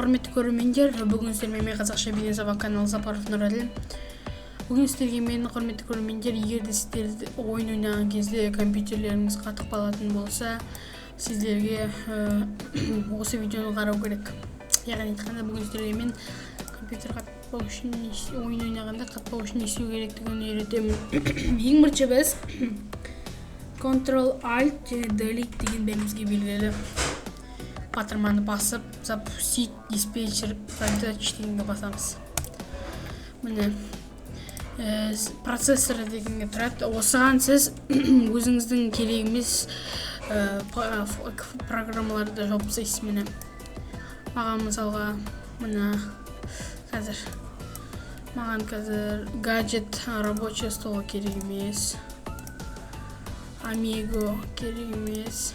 Құрметті көрермендер, бүгін сіздермен мен, Қазақша бизнес сабақ каналы, Сапаров Нұрәділ. Бүгін сіздерге мен, құрметті көрермендер, егер де сіздер ойын ойнаған кезде компьютерлеріңіз қатып қалатын болса, сіздерге осы видеоны қарау керек. Яғни айтқанда, бүгін сіздерге мен компьютер қатпау үшін, ойын ойнағанда қатпау үшін не істеу керектігін үйретемін. Ең бірінші біз Ctrl Alt және Delete деген бәрімізге белгілі батырманы басып, «Запустить диспетчер задач» дегенге басамыз. Міне, «Процессор» дегенге тұрады. Осыған сіз өзіңіздің керек емес программаларды жауып тастайсыз. Міне, маған мысалға, мына қазір маған қазір гаджет рабочий стол керек емес, Амиго керек емес.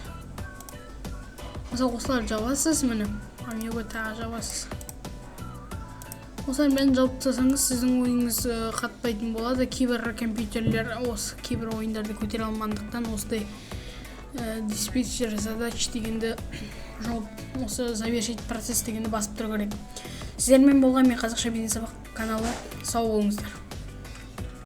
Мысалы, осыларды жабасыз. Міне, Амиго тағы жабасыз. Осылардың бәрін жауып тастасаңыз, сіздің ойыныңыз қатпайтын болады. Кейбір компьютерлер осы кейбір ойындарды көтере алмағандықтан, осындай «Диспетчер задач» дегенді жауып, осы «Завершить процесс» дегенді басып тұру керек. Сіздермен болған мен, Қазақша бизнес сабақ каналы. Сау болыңыздар.